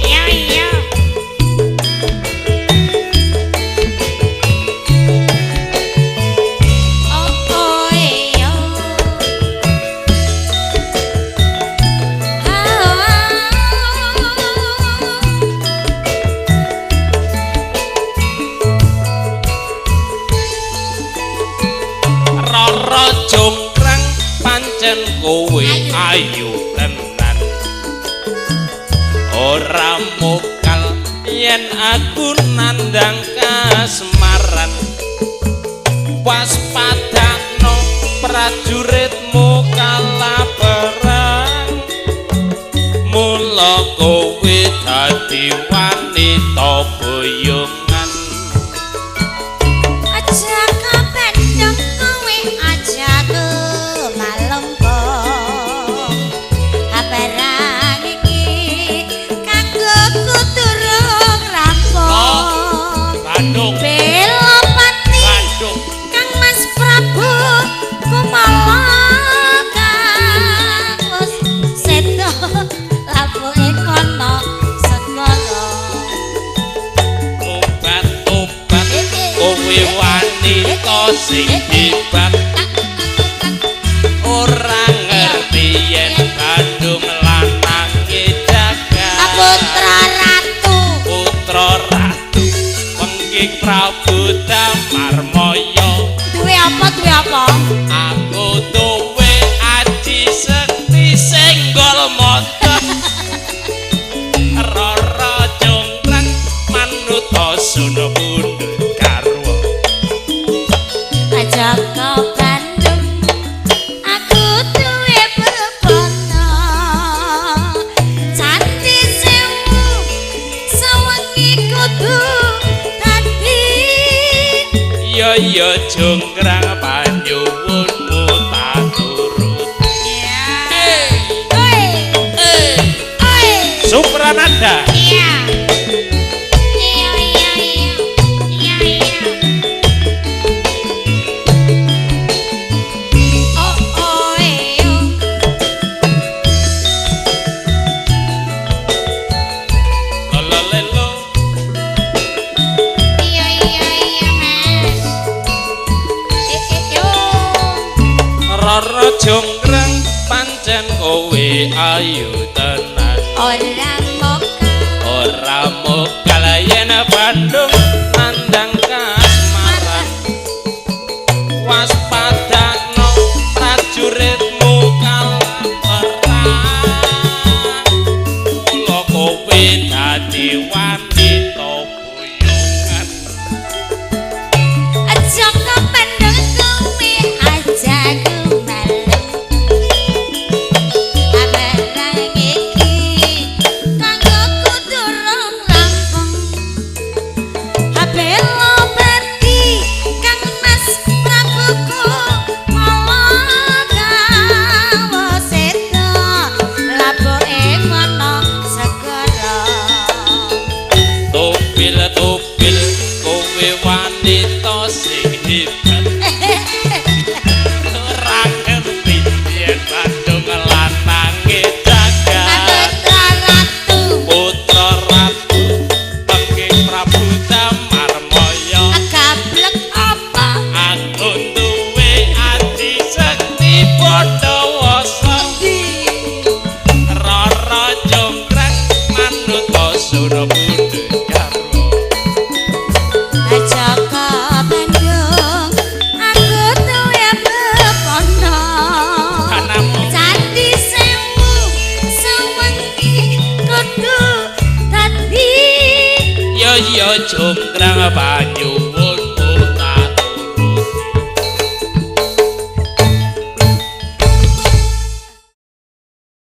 Iya iya. Oh oh iya. Rara Jonggrang pancen kowe ayu tenan. Ora mokal yen aku nandang kasmaran. Waspadakno prajuritmu kala perang. Mula kowe dadi wanita boyongan. Aja ke Bandung kowe aja ke Malembong. Barang iki kanggo durung rampung. Bandung. Belopati Bandung. Kang Mas Prabu kumala kang wis sedo labuke kono segara. Obat-obat kowe wanita sing hebat. Ora ngerti yen Bandung lanange jagat. Putra Ratu. Putra Ratu Pengging Prabu Damarmaya. Duwe apa duwe apa? Aku duwe aji sekti senggol mata. Rara Jonggrang manuta suna pundhut garwa. Aja ke Bandung aku duwe bebono. Candi sewu sewengi kudu dadi. Ya ya Jonggrang panyuwunmu tak turut. Iya. Oi. Oi. Supranada. Iya. Iya iya iya. Iya iya. Oh oh iyo. Lololelo. Iya iya iya Mas. Eh eh yo. Rara Jonggrang pancen kowe ayu tenan. Ora moka. Ora mokal yen Bandung nandang kasmaran. Waspadakno prajuritmu kala perang. Mula kowe dadi wanita boyongan. Aja ke Bandung kowe aja ke Malang. Barang iki kanggo durung rampung. Belopati Kang Mas Prabuku malah gawa sedo labuke kono segara. Tupil-tupil kowe wanita sing hebat. Ora ngerti yen Bandung lanange jagat. Putra Ratu. Putra Ratu Pengging Prabu Damarmaya. Gablek apa? Aku duwe aji sekti Padawasa. Rara Jonggrang manuta sura pundhut garwa. Aja ke Bandung aku duwe bebono. Anamu. Candi sewu sewengi kudu dadi. Ya ya Jonggrang panyuwunmu